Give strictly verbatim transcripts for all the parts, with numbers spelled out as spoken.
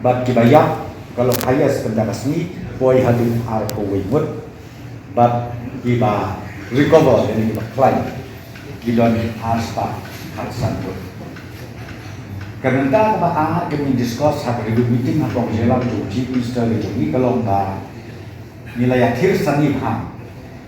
Bad kiba ïap ka long highest, pynda ka sngi poi haduh arphew wei ngut. Bad kiba recover, ïa kiba khlaiñ, ki don arspah khatsan ngut. Ka bynta kaba ar ba ngin discuss ha ka review meeting ha kong jylla jong u Chief Minister ka jong ngi ka long ba ngi la ïathir sani bha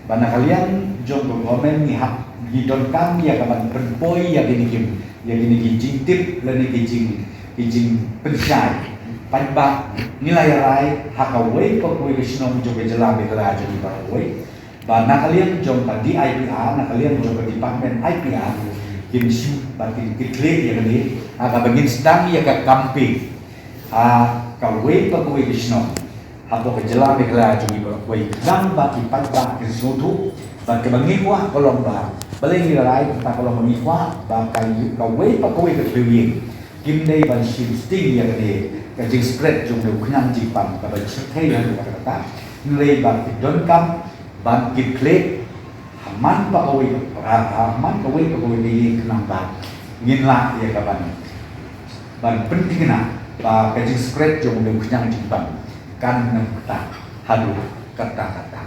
ba na ka liang jong ka government ngi hap, ngi donkam ïa ka ban pynpoi ïa kine ki, ïa kine ki jingtip lane ki jing, ki jingpynshai paidbah. Ngi la ïa rai ha kawei pa kawei ka shnong jong ka jylla Meghalaya jong ngi baroh kawei ba na ka liang jong ka D I P R, na ka liang jong ka department I P R, kin shu ba kin kit khlieh ïa kane ha kaba ngin sdang ïa ka campaign ha kawei pa kawei ka shnong hapoh ka jylla Meghalaya jong ngi baroh kawei, khnang ba ki paidbah kin sngewthuh. Bad kaba ngi kwah ka long ba, balei ngi la rai kata, ka long ba ngi kwah ba ka, kawei pa kawei ka thliew ïing kim dei ban shim sting ïa kane ka jingspread jong une u khñiang jingpang kaba shyrkhei ïa kata kata. Hynrei ba ki donkam ban kit khlieh ha man pa kawei, ha, ha man kawei pa kawei ka ïing, khnang ba ngin lah ïa ka ban, ban pynthikna ba ka jingspread jong une u khñiang jingpang kan ym ktah haduh katta katta.